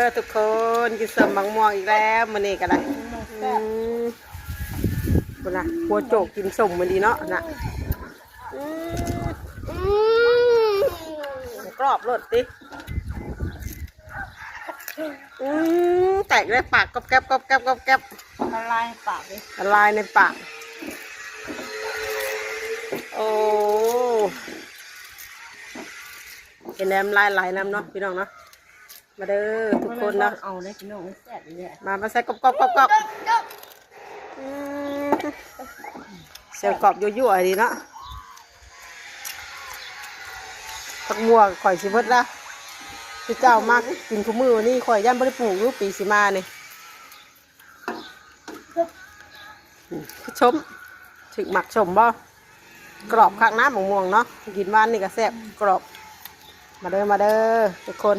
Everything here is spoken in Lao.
ເດີທຸກຄົນ ກິນສົ້ມໝາກມ່ວງອີກແລ້ວມື້ນີ້ກໍໄດ້. ອືມ ພຸ້ນນະ ຫົວໂຈກກິນສົ້ມມື້ນີ້ເນາະນະ. ອືມ ອືມ ກອບໂລດຕິ. ອືມ ແຕກໃນປາກ ກອບແກັບ ກອບແກັບ ກອບແກັບ ລະລາຍໃນປາກເດ້ ລະລາຍໃນປາກ. ໂອ້ ເຫັນແລ້ວນ້ຳລາຍໄຫຼນຳເນາະ ພີ່ນ້ອງເນາະ. ມາເດີທຸກຄົນເນາະ ເອົາເດ້ພີ່ນ້ອງ ມັນແຊບອີ່ຫຼີ. ມາ ມາໃສ່ກອບໆໆໆ. ອືມ ສຽງກອບຍົວໆ ອີ່ຫຼີເນາະ. ຜັກບົວຂ້ອຍຊິເບິດລະ ຄືເຈົ້າມາກິນຄູ່ມື້ນີ້ ຂ້ອຍຢ້ານບໍ່ໄດ້ປູກຢູ່ປີຊິມານີ້. ອືມ ສົ້ມ ຖືກໝາກສົ້ມບໍ່? ກອບຄັກນະ ໝາກມ່ວງເນາະ ກິນຫວານນີ້ກໍແຊບ ກອບ. ມາເດີ ມາເດີທຸກຄົນ.